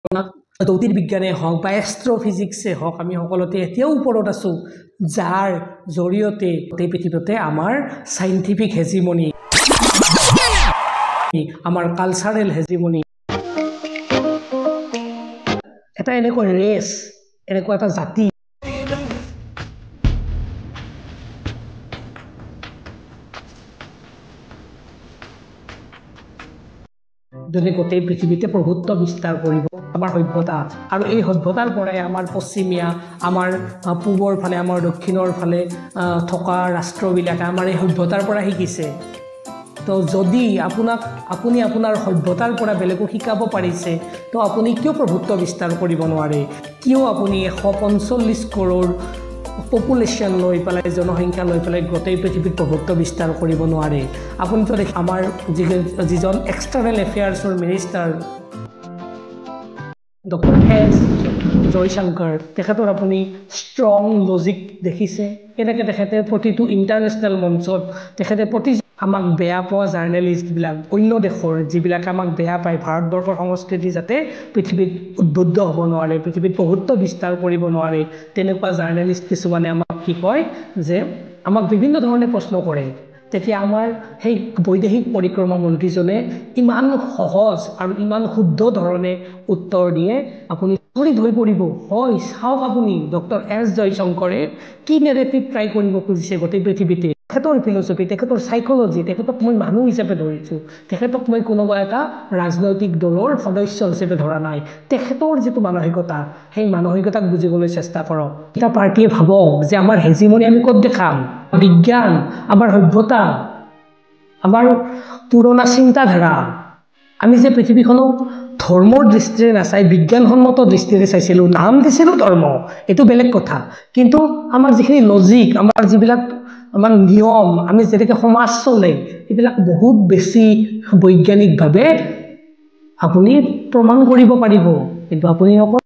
জ্যোতিৰ্বিজ্ঞানে হওক বা এষ্ট্ৰফিজিক্সে হওক, আমি সকলোতে এতিয়াও ওপৰত আছোঁ, যাৰ জৰিয়তে গোটেই পৃথিৱীতে আমাৰ চাইণ্টিফিক হেজিমনি, আমাৰ কালচাৰেল হেজিমনি, এটা এনেকুৱা ৰেচ, এনেকুৱা এটা জাতি যোনে গোটেই পৃথিৱীতে প্ৰভুত্ব বিস্তাৰ কৰিব আমাৰ সভ্যতা। আৰু এই সভ্যতাৰ পৰাই আমাৰ পশ্চিমীয়া, আমাৰ পূবৰ ফালে, আমাৰ দক্ষিণৰ ফালে থকা ৰাষ্ট্ৰবিলাকে আমাৰ এই সভ্যতাৰ পৰা শিকিছে। তো যদি আপুনি আপোনাৰ সভ্যতাৰ পৰা বেলেগক শিকাব পাৰিছে, তো আপুনি কিয় প্ৰভুত্ব বিস্তাৰ কৰিব নোৱাৰে? কিয় আপুনি 145 কৰোৰ পপুলেশ্যন লৈ পেলাই, জনসংখ্যা লৈ পেলাই গোটেই পৃথিৱীত প্ৰভুত্ব বিস্তাৰ কৰিব নোৱাৰে? আপুনিতো দেখ আমাৰ যিজন এক্সটাৰ্নেল এফেয়াৰ্ছৰ মিনিষ্টাৰ ডক্টৰ এছ জয়শংকৰ, তেখেতৰ আপুনি ষ্ট্ৰং লজিক দেখিছে, কেনেকৈ তেখেতে প্ৰতিটো ইণ্টাৰনেশ্যনেল মঞ্চত তেখেতে প্ৰতি আমাক বেয়া পোৱা জাৰ্নেলিষ্টবিলাক, অন্য দেশৰ যিবিলাকে আমাক বেয়া পায়, ভাৰতবৰ্ষৰ সংস্কৃতি যাতে পৃথিৱীত উদ্বুদ্ধ হ'ব নোৱাৰে, পৃথিৱীত প্ৰভুত্ব বিস্তাৰ কৰিব নোৱাৰে, তেনেকুৱা জাৰ্নেলিষ্ট কিছুমানে আমাক কি কয় যে আমাক বিভিন্ন ধৰণে প্ৰশ্ন কৰে। তেতিয়া আমাৰ সেই বৈদেশিক পৰিক্ৰমা মন্ত্ৰীজনে ইমান সহজ আৰু ইমান শুদ্ধ ধৰণে উত্তৰ দিয়ে, আপুনি আচৰিত হৈ পৰিব। হয়, চাওক আপুনি ডক্টৰ এছ জয়শংকৰে কি নেৰেটিভ ট্ৰাই কৰিব খুজিছে গোটেই পৃথিৱীতে। তেখেতৰ ফিলচফি, তেখেতৰ চাইক'লজি, তেখেতক মই মানুহ হিচাপে ধৰিছোঁ, তেখেতক মই কোনোবা এটা ৰাজনৈতিক দলৰ সদস্য হিচাপে ধৰা নাই। তেখেতৰ যিটো মানসিকতা, সেই মানসিকতাক বুজিবলৈ চেষ্টা কৰক। এটা পাৰ্টীয়ে ভাবক যে আমাৰ হেজিমনি আমি ক'ত দেখাম? বিজ্ঞান, আমাৰ সভ্যতা, আমাৰ পুৰণা চিন্তাধাৰা, আমি যে পৃথিৱীখনক ধৰ্মৰ দৃষ্টিৰে নাচাই বিজ্ঞানসন্মত দৃষ্টিৰে চাইছিলোঁ, নাম দিছিলোঁ ধৰ্ম, এইটো বেলেগ কথা, কিন্তু আমাৰ যিখিনি লজিক, আমাৰ যিবিলাক আমাৰ নিয়ম, আমি যেনেকৈ সমাজ চলে, এইবিলাক বহুত বেছি বৈজ্ঞানিকভাৱে আপুনি প্ৰমাণ কৰিব পাৰিব। কিন্তু আপুনি অকল